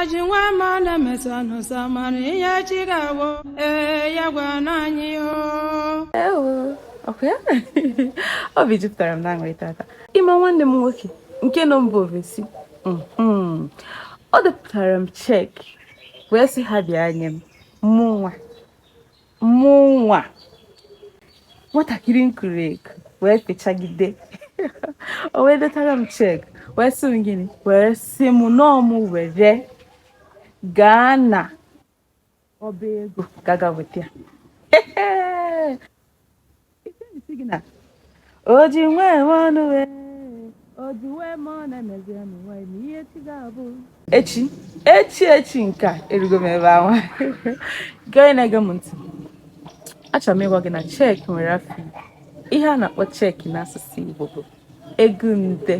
Ji nwa ma na-emesa n'ụsa mana ihe chi ga-abụ ee ya gwa n'anyị o. Ewo, ọkwa ya? Obi jupụtara m n'aṅụrị tata. Ịma nwanne m nwoke nke nọ mba ofesi, o depụtara m cheque wee sị ha bịa nye m. Mụnwa mụnwa nwatakịrị nkuru eku wee fechagide, o wee detara m cheque wee sị m gịnị, wee sị m nọọ m were gaa na ọba ego gaga weta ya. Ife gị na o ji nwee ọnụ wee o ji nwee ma ọ na-emezi ya n'ụwa na ihe chi ga-abụ echi echi echi. Nke a erugo m ebe ahụ. Gị onye na-ege m ntị, achọrọ m ịgwa gị na cheque nwere afa Igbo. Ihe a na-akpọ cheque n'asụsụ Igbo bụ ego nde.